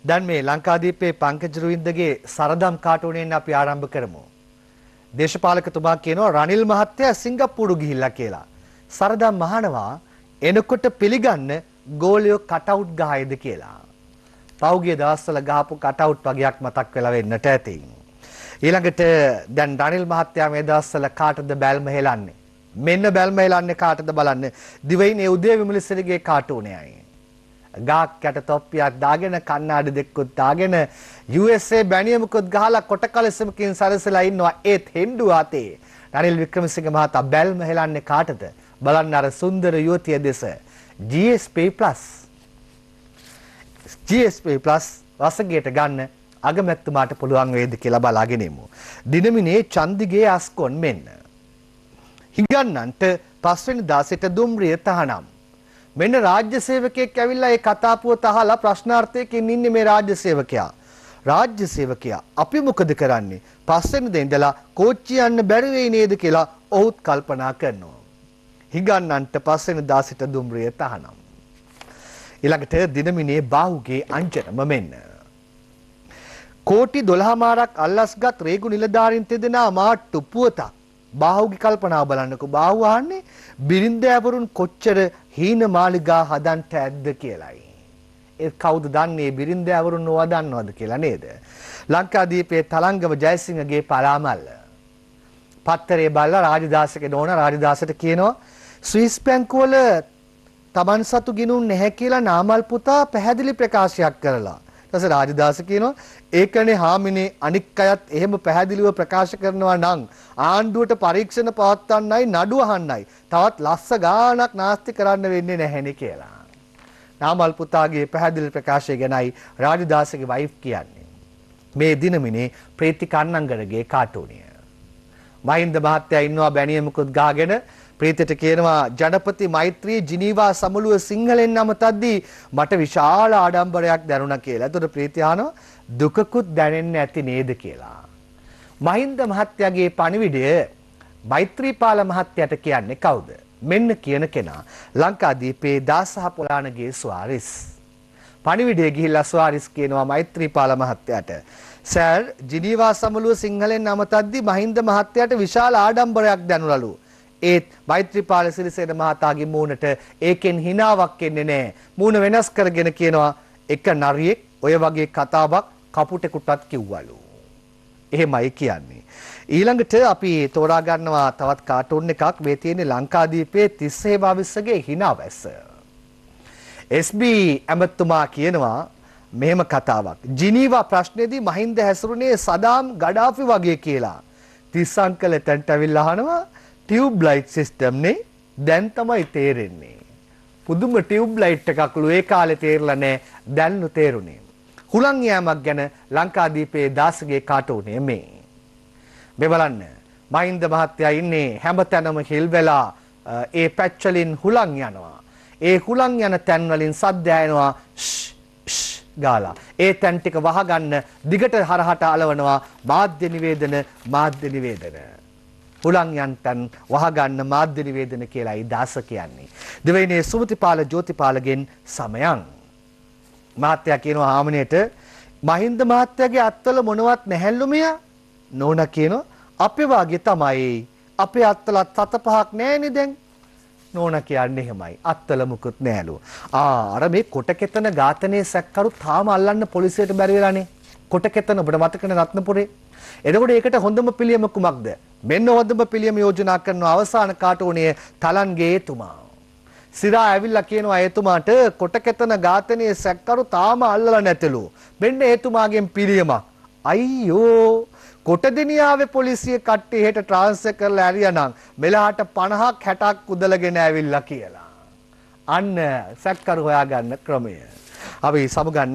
දැන් මේ ලංකාදීපයේ පංකජ රුවින්දගේ සරදම් කාටුනෙන් අපි ආරම්භ කරමු. දේශපාලකතුමා කියනවා රනිල් මහත්තයා සිංගප්පූරු ගිහිල්ලා කියලා. සරදම් අහනවා එනකොට පිළිගන්න ගෝලියෝ කටවුට් ගහයිද කියලා. පහුගිය දවස්වල ගහපු කටවුට් වගේක් මතක් වෙලා වෙන්නට ඇති. ඊළඟට දැන් රනිල් මහත්තයා මේ දවස්වල කාටද බැල්ම හෙලන්නේ? මෙන්න බැල්ම හෙලන්නේ කාටද බලන්න. දිවයිනේ උදේ විමලසිරිගේ කාටුනයයි. ගාක් යට තොප්පියක් දාගෙන කණ්ණාඩි දෙකකුත් දාගෙන USA බැනියමකුත් ගහලා කොට කලසමකින් සරසලා ඉන්නවා. ඒත් හෙන්ඩුව අතේ. රනිල් වික්‍රමසිංහ මහතා බැල්ම හෙලන්නේ කාටද? බලන්න අර සුන්දර යුවතිය දෙස. GSP+. GSP+ වසඟයට ගන්න අගමැතිතුමාට පුළුවන් වේද කියලා බලාගෙන ඉමු. දිනමිනේ චන්දිගේ අස්කොන් මෙන්න. හිඟන්නන්ට පස්වෙනිදා සිට දුම්රිය තහනම්. මෙන්න රාජ්‍ය සේවකයෙක් ඇවිල්ලා ඒ කතා පුවත අහලා ප්‍රශ්නාර්ථයකින් ඉන්නේ මේ රාජ්‍ය සේවකයා. රාජ්‍ය සේවකයා අපි මොකද කරන්නේ? පස්වෙනිදා ඉඳලා කෝච්චිය යන්න බැරි වෙයි නේද කියලා ඔහුත් කල්පනා කරනවා. හිඟන්නන්ට පස්වෙනිදා සිට දුම්රිය තහනම්. ඊළඟට දිනමිනේ බාහුගේ අංජනම මෙන්න. කෝටි 12.5ක් අල්ලස්ගත් රේගු නිලධාරීන් තෙදෙනා මාට්ටු පුවතක්. බාහුගේ කල්පනාව බලන්නකෝ. බාහුව අහන්නේ බිරින්දෑවරුන් කොච්චර හීන මාලිගා හදන්ට ඇද්ද කියලායි. ඒ කවුද දන්නේ බිරින්දෑවරුන් ඕවා දන්නවද කියලා නේද? ලංකාදීපයේ තලංගම ජයසිංහගේ පලාමල්ල. පත්තරේ බලලා රාජදාසගේ නෝනා රාජදාසට කියනවා ස්විස් බැංකුවල තමන් සතු ගිනුම් නැහැ කියලා නාමල් පුතා පැහැදිලි ප්‍රකාශයක් කරලා. ඊට පස්සේ රාජදාස කියනවා ඒකනේ හාමිනේ අනික් අයත් එහෙම පැහැදිලිව ප්‍රකාශ කරනවා නම් ආණ්ඩුවට පරීක්ෂණ පවත්වන්නයි නඩු අහන්නයි තවත් ලස්ස ගාණක් නාස්ති කරන්න වෙන්නේ නැහැනේ කියලා. නාමල් පුතාගේ පැහැදිලි ප්‍රකාශය ගැනයි රාජදාසගේ වයිෆ් කියන්නේ. මේ දිනමිනේ ප්‍රීති කන්නංගරගේ කාටුනිය. මහින්ද මහත්තයා ඉන්නවා බැනියමකුත් ගාගෙන ප්‍රීතිට කියනවා ජනපති මෛත්‍රී ජිනීවා සමුළුව සිංහලෙන් අමතද්දී මට විශාල ආඩම්බරයක් දැනුණා කියලා. එතකොට ප්‍රීති අහනවා දුකකුත් දැනෙන්නේ නැති නේද කියලා. මහින්ද මහත්තයාගේ පණිවිඩය මෛත්‍රීපාල මහත්තයාට කියන්නේ කවුද? මෙන්න කියන කෙනා ලංකාදීපේ දාසහ පොලානගේ ස්වාරිස්. පණිවිඩය ගිහිල්ලා ස්වාරිස් කියනවා මෛත්‍රීපාල මහත්තයාට, සර් ජිනීවා සමුළුව සිංහලෙන් අමතද්දී මහින්ද මහත්තයාට විශාල ආඩම්බරයක් දැනුණලු. ඒත් මෛත්‍රීපාල සිරිසේන මහතාගේ මූණට ඒකෙන් හිනාවක් එන්නේ නෑ. මූණ වෙනස් කරගෙන කියනවා එක නරියෙක් ඔය වගේ කතාවක් කපුටෙකුටත් කිව්වලු. එහෙමයි කියන්නේ. ඊළඟට අපි තෝරා ගන්නවා තවත් කාටුන් එකක්. මේ තියෙන්නේ ලංකාදීපයේ තිස්ස හේමාවිස්සගේ හිනාවැස්ස. SB ඇමතුමා කියනවා මෙහෙම කතාවක්. ජිනීවා ප්‍රශ්නේදී මහින්ද හැසිරුණේ සදාම් ගඩාෆි වගේ කියලා. තිස් අංකල් එතනට ඇවිල්ලා අහනවා ටියුබ් ලයිට් සිස්ටම් නේ දැන් තමයි තේරෙන්නේ. පුදුම ටියුබ් ලයිට් එකක්ලු ඒ කාලේ තේරලා නෑ, දැන්ලු තේරුනේ. හුලං යෑමක් ගැන ලංකාදීපයේ දාසගේ කාටුනේ මේ. මේ බලන්න මහින්ද මහත්තයා ඉන්නේ හැමතැනම හිල් වෙලා ඒ පැච් වලින් හුලං යනවා. ඒ හුලං යන තැන් වලින් සද්ද ඇහෙනවා ෂ් ෂ් ගාලා. ඒ තැන් ටික වහගන්න දිගට හරහට අලවනවා මාධ්‍ය නිවේදන මාධ්‍ය නිවේදන. හුලං යන තැන් වහගන්න මාධ්‍ය නිවේදන කියලායි දාස කියන්නේ. දෙවෙනියේ සුමතිපාල ජෝතිපාලගෙන් සමයන්. මහත්තයා කියනවා හාමිනේට මහින්ද මහත්තයාගේ අත්වල මොනවත් නැහැලු මෙයා. නෝනා කියනවා අපේ වාගේ තමයි. අපේ අත්වලත් හත පහක් නෑනේ දැන්. නෝනා කියන්නේ එහෙමයි. අත්වල මුකුත් නෑලු. අර මේ කොටකෙතන ඝාතනයේ සැකකරු තාම අල්ලන්න පොලිසියට බැරි වෙලානේ. කොටකෙතන ඔබට මතකනේ රත්නපුරේ. එතකොට ඒකට හොඳම පිළියම කුමක්ද? මෙන්න හොඳම පිළියම යෝජනා කරන අවසාන කාටුනිය තලන්ගේ එතුමා. සිරා ඇවිල්ලා කියනවා එතුමාට කොටකෙතන ඝාතනයේ සැකකරු තාම අල්ලලා නැතිලු. මෙන්න එතුමාගෙන් පිළියමක්. අයියෝ කොටදෙනියාවේ පොලිසිය කට්ටිය හෙට ට්‍රාන්ස්ෆර් කරලා ඇරියානම් මෙලහට 50ක් 60ක් කුදලගෙන ඇවිල්ලා කියලා. අන්න සැකකරු හොයාගන්න ක්‍රමය. අපි සමුගන්න.